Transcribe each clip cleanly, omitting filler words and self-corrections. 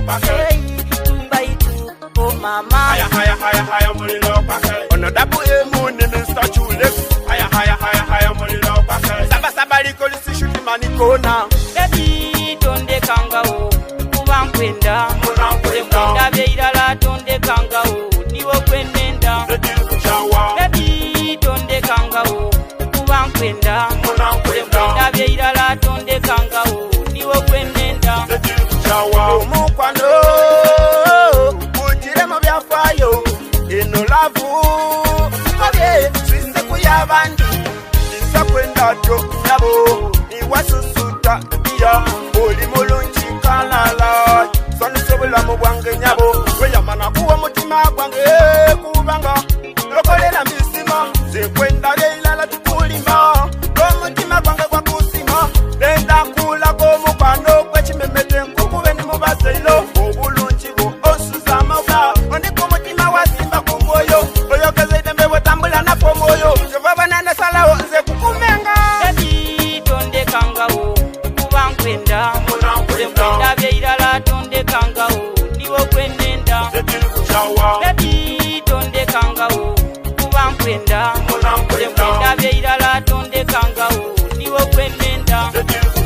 Hey, baitu, oh mama. Haya haya haya haya mulilo kwake. Ono dabu emu ni Mr. Chulex. Haya haya haya haya mulilo kwake. Saba saba liko lisishuti kona. Baby, tondekangawo kuba nkwenda. Nze nkwenda byeirala tondekangawo niwe gwenenda. Baby, tondekangawo kuba nkwenda. Nze nkwenda byeirala tondekangawo niwe gwenenda. Omukwano gugire mu byafaayo eno love nkobye sinze kuyabandi nza kwenda tyo nyabo niwasusuta iya oli mulungi kalala sonisa obulamu bwange nyabo weyamana kuwa omutima gwange kubanga lokolera misima nze kwenda byeirala tukulima omutima gwange gwakusima nenda kulako omukwano gwekimemete nkukube nimubazeiro obulungi bwo onsuza amabwa ondika omutima wazimba ku mwoyo oyogeza eddembe bwetambula nafe omwoyo kyova bona nasalawo nze kukumenga. Baby, tondekangawo kuba nkwenda. Nze nkwenda byeirala tondekangawo niwe gwenenda. Baby, tondekangawo kuba nkwenda. Nze nkwenda byeirala tondekangawo niwe gwenenda.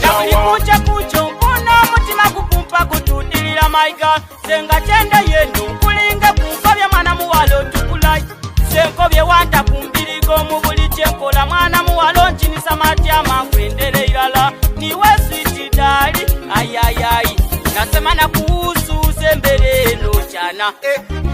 Na buli kuca kuco nkuna omutima gupumpa gutudilira my girl. Senga kyenda yeno nkulinga kunkobye mwana muwala otukulayi. Senkobye wanta kumbirigo mu buli kyenkola mwana muwala onkinisa matyama nkwendera irala. Niwe sweet darling ayayayi. Nasema nakuhusu sembere eno kyana.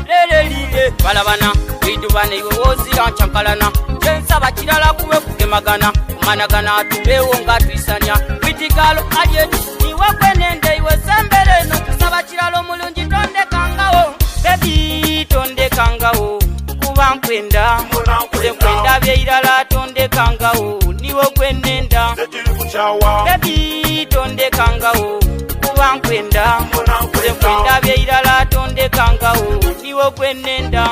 Lelelile balabana idubana iwe wozira nchankalana kyensaba kirala kube kugemagana kumanagana tubeewo nga twisanya witigalo alyetu niwe gwenende iwe sembere eno kusaba kirala omulungi tondekangawo baby tondekangawo kuba nkwenda nze nkwenda byeirala tondekangawo niwe gwenenda baby tondekangawo kuba nkwenda nze nkwenda byeirala tondekangawo niwe gwenenda.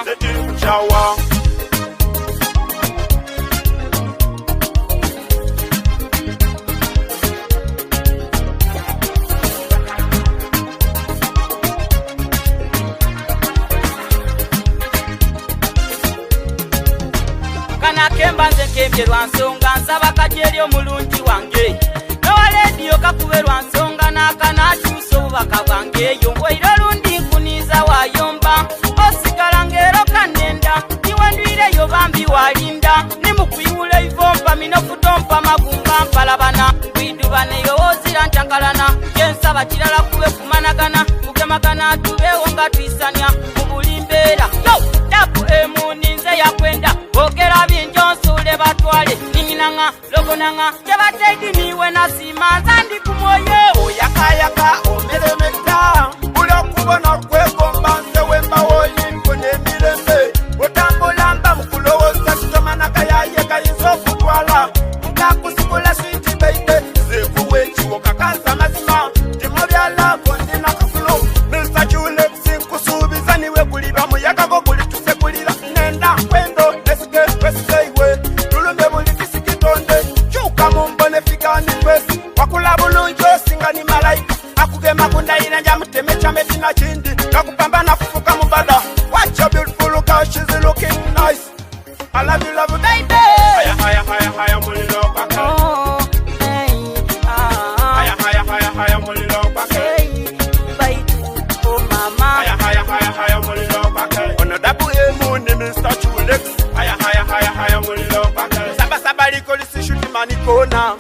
Kana kemba nze nkembye lwa nsonga nsaba kajja eri omulungi wange nowa lediyo kakube lwa nsonga n'akanakyusa obubaka bwange eyo waire olundi nkuniza wayomba osigala ng'ero kanenda niwe ndwireyo bambi walinda nimukuyiwula eivompa minofutompa magumba mpalabana bwidubana eyowozira ncankalana kyensaba kirala kube kumanagana kugemagana tubeewo nga twisanya mu buli mbeera yo tapu emuninze yakwenda ogera bingi onsuule batwale ninginanga logonanga kyebateidiniwe nasiima nza ndi ku mwoyo. Oyakayaka omeremeta buli okubona kwegomba nze wembawo yinfuna emirembe otambula mba mukulowooza kitomanakayaye kayinza okutwala nkakusikula sweet baby nzekuwa ekiwo kakasa amazima ndimubyalako ndina kafulu Mr. Chulex nkusuubiza niwe guliba muyagago gulitusekulira nenda kwendo nesike wesike iwe tulumye buli kisikitonde kyuka mumbone figani kwesi wakula bulungi osinga ni malayika akugema kundayira njamuteme chametina chindi kakupambana kufuka mubada. Watch your beautiful girl, she's looking nice. I love you, love you, baby. Haya haya haya haya mulilo kwake. Oh, hey, ah, Haya haya haya haya mulilo kwake. hey, baitu, oh mama. Haya haya haya haya mulilo kwake. Ono dabu emu ni Mr. Chulex. Haya haya haya haya mulilo kwake. Saba saba liko lisishuti manikona.